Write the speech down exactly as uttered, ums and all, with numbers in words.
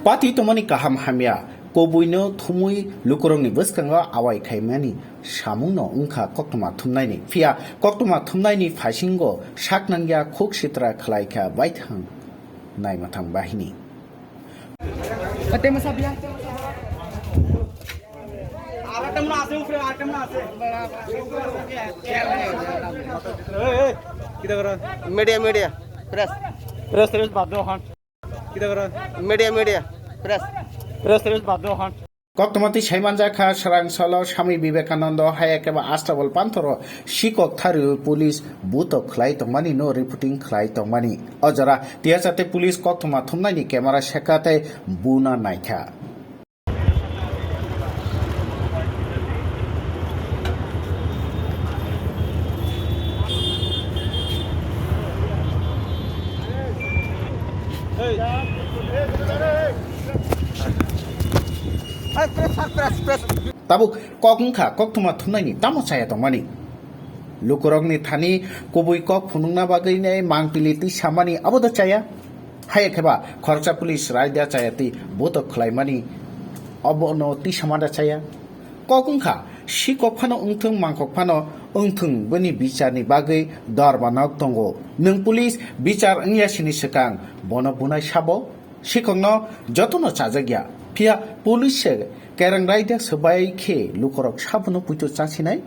Pati tongmani kaham hamya, kubuino thumwi lukurokni bwskango awai khaimani samungno wngkha koktwma thumnaini. Phiya koktwma thumnaini phaisingo sak nangya khuk sitra khlaikha baithang naimathang bahini. Media, media, press. Press, press, bad do, han. Media, media, press. Press, press, bad do, han. Koktwma twi saimanjakha, swrang salo Swami Vivekanando haya keba Astabal panthoro sikok thariwi police butok khlai tongmani no reporting khlai tongmani. O jora tiyachate police koktwma thumnaini camera sekha tei buna naikha. Tabuk kok wngkha koktwma thumnaini tamo chaya tongmani. Lukurokni thani kubui kok phunukna bagwi nei mangpili twi samani abo da chaya. Haya kheba khoroksa police raida chaya twi butok khlaimani obono twi samada chaya. Kok wngkha sikok phano wngthung mangkok phano wngthung bini bicharni bagwi dorbanok tongo. Nwng police bichar wngya sini swkang bono bunai sabo? Sikokno jotono chajakya. Phiya police se kereng raida swbai khe lukurok sabono puito chasinai?